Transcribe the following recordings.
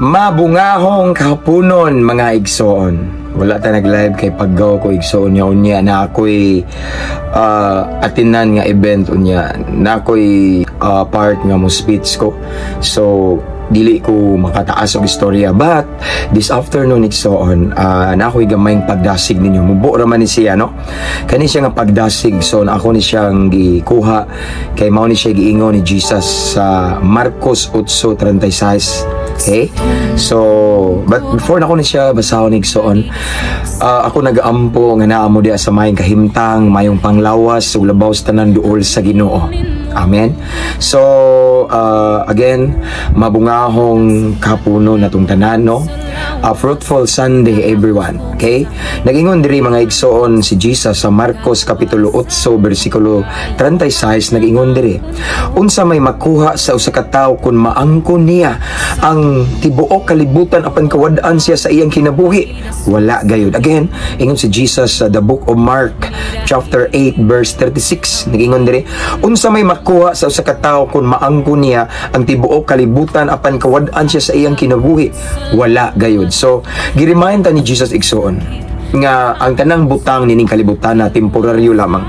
Mabungahong kahaponon, mga igsoon. Wala ta nag-live kay paggaw ko, igsoon, niya unya na ako'y atinan nga event, unya na ako'y part nga mo speech ko. So dili ko makataas og istorya, but this afternoon, igsoon, na ako'y gamayng pagdasig ninyo. Mubo ra man ni siya, no? Kani siya nga pagdasig, so na ako ni siyang gikuha kay mao ni siya giingon ni Jesus sa Marcos 8:36. Okay? So, but before na ko ni siya basahon, igsoon, ako nagaampo nga naa mo diya sa mayong kahimtang, mayong panglawas, ug labaw sa tanan duol sa Ginoo. Amen. So, again, mabungahong kapuno natong tanan, no? A fruitful Sunday, everyone. Okay? Nagingon diri, mga igsoon, si Jesus sa Marcos Kapitulo 8 versikulo 36, nagingon diri: "Unsa may makuha sa usa ka tawo kung maangkon niya ang tibuok kalibutan apan kawad-an siya sa iyang kinabuhi? Wala gayud." Again, ingon si Jesus sa the Book of Mark chapter 8 verse 36, nagingon diri: "Unsa may makuha sa usa ka tawo kung maangkon niya ang tibuok kalibutan apan kawad-an siya sa iyang kinabuhi? Wala gayud." So, giremind ta ni Jesus, igsoon, nga ang tanang butang nining kalibutan na temporaryo lamang.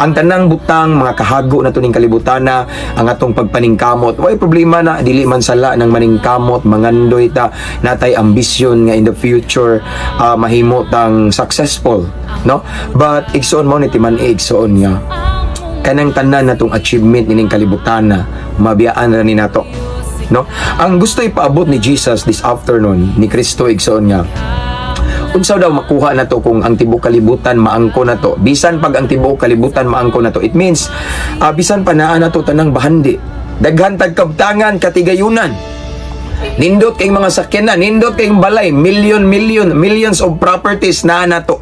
Ang tanang butang, mga kahago na ning kalibutan na ang atong pagpaningkamot. Way problema na, dili man sala ng maningkamot, mangandoy ta, natay ambisyon nga in the future mahimo tang successful, no? But igsoon, mo ni timan igsoon nga kanang tanan natong achievement nining kalibutan na mabiyaan ra ni nato, no? Ang gusto ipaabot ni Jesus this afternoon, ni Kristo, igsoon, nga unsa daw makuha na to kung ang tibuok kalibutan maangko na to? Bisan pag ang tibuok kalibutan maangko na to, it means bisan pa naa na to tanang bahandi, daghan tag kabtangan, katigayunan, nindot kay mga sakyanan, nindot kay balay, million million millions of properties naa na to,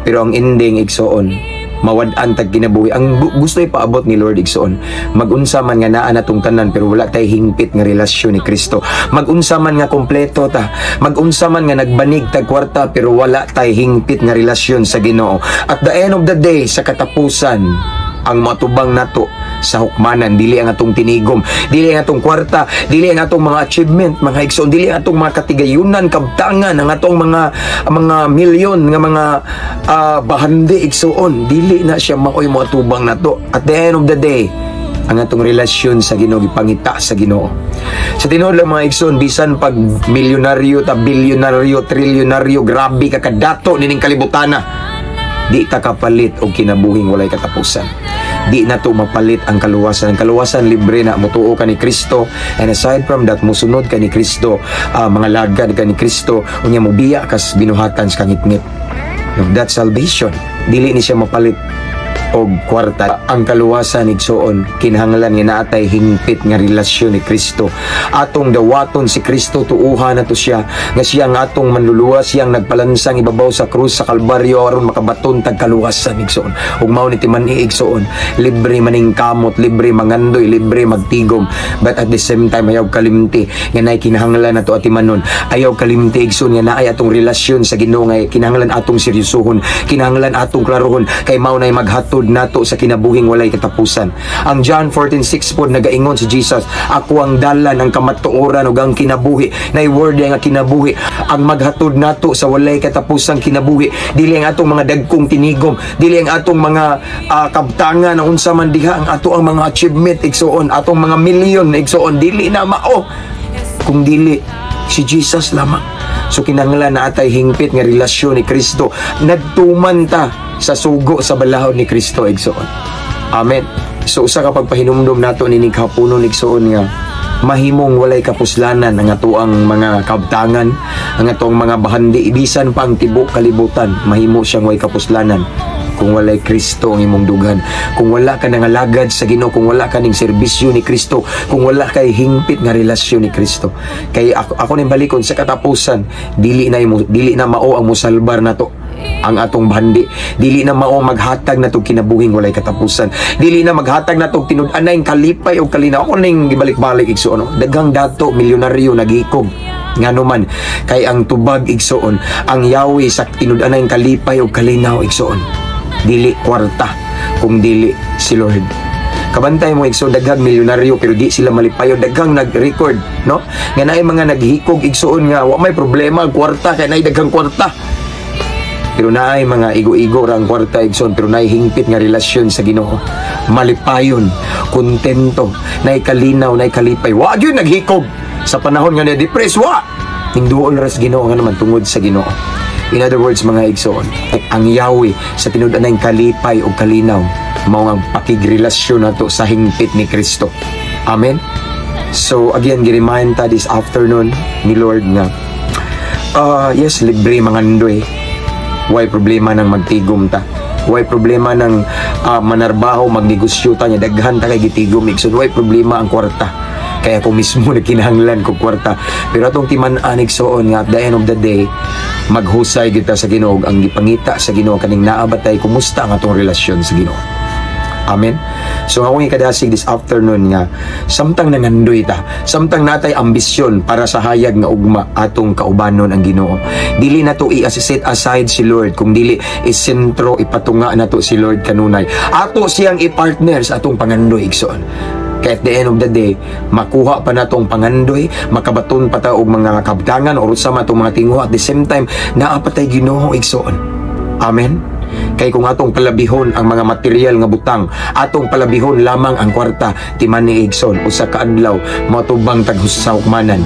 pero ang ending, igsoon, mawad-an tag kinabuhi. Ang gusto ipaabot ni Lord, igsoon, magunsa man nga naa natong tanan pero wala tay hingpit nga relasyon ni Kristo, magunsa man nga kompleto ta, magunsa man nga nagbanig tag kwarta pero wala tay hingpit nga relasyon sa Ginoo, at the end of the day, sa katapusan, ang matubang nato sa hukmanan dili ang atong tinigom, dili ang atong kwarta, dili ang atong mga achievement, mga igsoon, dili ang atong mga katigayunan, kabtangan, ang atong mga milyon nga mga bahandi, igsoon. Dili na siya maoy moatubang nato. At the end of the day, ang atong relasyon sa Ginoo, gipangita sa Ginoo. Sa tinuod lang, mga igsoon, bisan pag milyonaryo ta, bilyonaryo, trilyonaryo, grabe ka kadato nining kalibutana, di ta kapalit og kinabuhing walay katapusan. Di na to mapalit ang kaluwasan. Ang kaluwasan libre na, mutuo ka ni Kristo and aside from that, musunod ka ni Kristo, mga lagad ka ni Kristo, unya mobiya kas binuhatan sa kangitngit. No, that's salvation. Dili ni siya mapalit og kwarta. Ang kaluwasan, igsoon, kinahanglan nga naatay hingpit nga relasyon ni Kristo. Atong dawaton si Kristo, tuuhan nato siya nga siya ang atong manluluwas, siyang nagpalansang ibabaw sa krus sa Kalbaryo aron makabaton tag kaluwasan, igsoon. Ug mao ni timan-i, igsoon, libre maning kamot, libre mangandoy, libre magtigom, but at the same time ayaw kalimti nga naay kinahanglan nato atimanon. Ayaw kalimti, igsoon, nga naay atong relasyon sa Ginoo nga kinahanglan atong seryosohon, kinahanglan atong klarohon, kay mao nay maghatod nato sa kinabuhing walay katapusan. Ang John 14:6 pod, nagaingon si Jesus, "Ako ang dalan, ang kamatuoran ug ang kinabuhi." Nay word nga kinabuhi. Ang maghatod nato sa walay katapusang kinabuhi dili ang atong mga dagkong tinigom, dili ang atong mga kabtangan na unsa man diha, ang ato ang mga achievement, igsoon, atong mga milyon, igsoon, dili na mao kung dili si Jesus lamang. So kinahanglan na atay hingpit nga relasyon ni Kristo. Nagtuman ta sa sugo sa balahon ni Kristo, igsoon. Amen. So usa ka pagpahinumdom nato nining kahaponon, igsoon, nga mahimong walay kapuslanan ang atoang mga kabtangan, ang atong mga bahandi, bisan pa ang tibok kalibutan, mahimo siyang walay kapuslanan kung walay Kristo ang imong dughan, kung wala ka nangalagad sa Ginoo, kung wala ka ning serbisyo ni Kristo, kung wala kay hingpit nga relasyon ni Kristo. Kay ako ning balikon, sa katapusan, dili na mao ang musalbar nato ang atong bahandi, dili na mao maghatag natong kinabuhing walay katapusan, dili na maghatag natong tinud-anay kalipay o kalinaw. Ako ning gibalik-balik, igsoon, no? Daghang dato milyonaryo nagikog. Ngano man? Kay ang tubag, igsoon, ang yawi sa tinud-anay kalipay o kalinaw, igsoon, dili kwarta kung dili si Lord. Kabantay mo, igsoon, daghang milyonaryo pero di sila malipayon. Daghang nag-record, no? Nga naay mga naghikog, igsoon, nga wa may problema ang kwarta kay naay daghang kwarta. Pero naay mga igo-igo ra ang kwarta, igsoon, pero naay hingpit nga relasyon sa Ginoo. Malipayon, kontento, naay kalinaw, naay kalipay. Wa gyud naghikog sa panahon nga na-depress, wa. Ning duol ra sa Ginoo nga naman tungod sa Ginoo. In other words, mga igsoon, ang Yahweh sa tinud-anay kalipay o kalinaw, mao ang pakigrelasyon nato sa hingpit ni Kristo. Amen. So again, gi-remind ta this afternoon ni Lord nga yes, libre mangandoy. Way problema ng magtigom ta. Way problema ng manarbaho, magnegosyo ta nya daghan ta kay gitigom, igsoon. Way problema ang kwarta. Kaya ako mismo nagkinahanglan ko kwarta. Pero atong timan-an, igsoon, nga at the end of the day, maghusay kita sa Ginoo. Ang gipangita sa Ginoo kaning naa ba tay, kumusta ang atong relasyon sa Ginoo. Amen. So akong ikadasig this afternoon nga samtang nangandoy ta, samtang natay ambisyon para sa hayag nga ugma, atong kaubanon ang Ginoo. Dili nato i-set aside si Lord, kung dili isentro, ipatunga nato si Lord kanunay. Ato siyang i-partner sa atong pangandoy, igsoon. Kaya at the end of the day, makuha pa natong pangandoy, makabaton pa ta og mga kabtangan or sa atong mga tinguha, at the same time, naa pa tay Ginoo, igsoon. Amen. Kay kung atong palabihon ang mga material nga butang, atong palabihon lamang ang kwarta, timan-i, igsoon, usa ka adlaw matubang tag sa hukmanan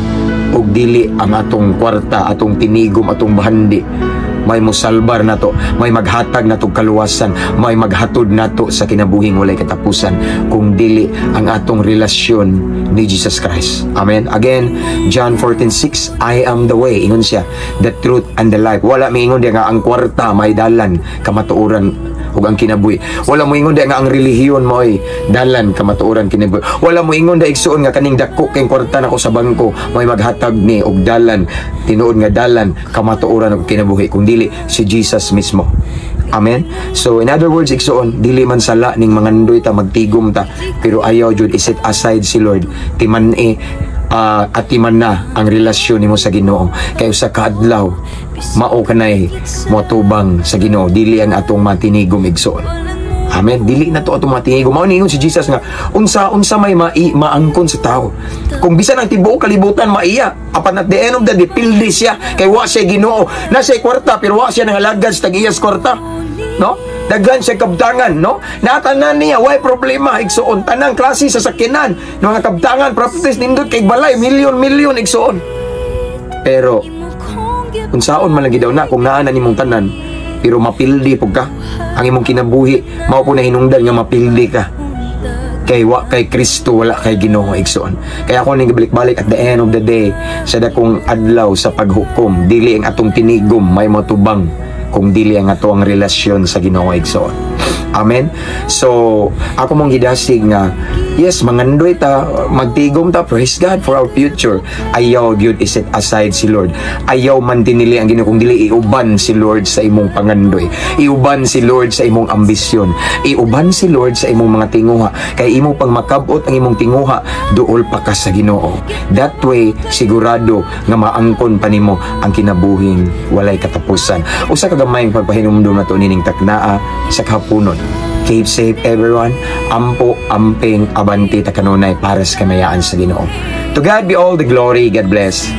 ug dili ang atong kwarta, atong tinigom, atong bahandi may musalbar nato, may maghatag nato kaluwasan, may maghatod nato sa kinabuhing walay katapusan, kung dili ang atong relasyon ni Jesus Christ. Amen. Again, John 14:6, "I am the way," ingon siya, "the truth and the life." Wala miingon diya nga ang kwarta may dalan, kamatuoran ug ang kinabuhi. Wala mo ingon diya nga ang relihiyon mo ay dalan, kamatuoran, kinabuhi. Wala mo ingon diya, igsuon, nga kaning dako kay kwarta nako sa bangko may maghatag ni og dalan, tinuod nga dalan, kamatuoran ug kinabuhi, kung dili si Jesus mismo. Amen. So in other words, igsuon, dili man sala ning mangandoy ta, magtigom ta, pero ayaw jud i-set aside si Lord. Timan-i atiman na ang relasyon nimo sa Ginoo. Kay usa ka adlaw mao kanay moatubang sa Ginoo, dili ang atong matinigom, igsoon. Amen. Dili na to atong matinigom. Mao ningon si Jesus nga unsa may maangkon sa tao kung bisan ang tibuok kalibutan maiya, apan at the end of the day pildi siya kay wa siya Ginoo? Na siya kwarta pero wa siya nangalagad sa tag-iyas kwarta, no? Daghan siya kabtangan, no? Natanan niya, way problema, igsoon. Tanang klase sa sakyanan, mga kabtangan, properties, nindot kay balay, milyon milyon, igsoon. Pero unsaon man lagi daw na kung naa na nimong tanan pero mapildi pug ka? Ang imong kinabuhi mao po na hinungdan nga mapildi ka kay wa kay Kristo, wala kay Ginoo, igsoon. Kaya ako ning balik-balik, at the end of the day, sa dakong adlaw sa paghukom, dili ang atong tinigom may motubang kung dili ang ato ang relasyon sa Ginoo, igsoon. Amen. So ako mong gidasig nga yes, mangandoy ta, magtigom ta, praise God for our future. Ayaw gyud i-set aside si Lord. Ayaw man tinili ang Ginoo, kung dili iuban si Lord sa imong pangandoy, iuban si Lord sa imong ambisyon, iuban si Lord sa imong mga tinguha, kay imo pang makabot ang imong tinguha, duol pa ka sa Ginoo. That way sigurado nga maangkon pa nimo ang kinabuhing walay katapusan. Usa ka gamayng pagpahinumdum nato nining taknaa sa kahaponon. Keep safe, everyone. Ampo, amping, abante ta kanunay para sa kamayaan sa Ginoo. To God be all the glory. God bless.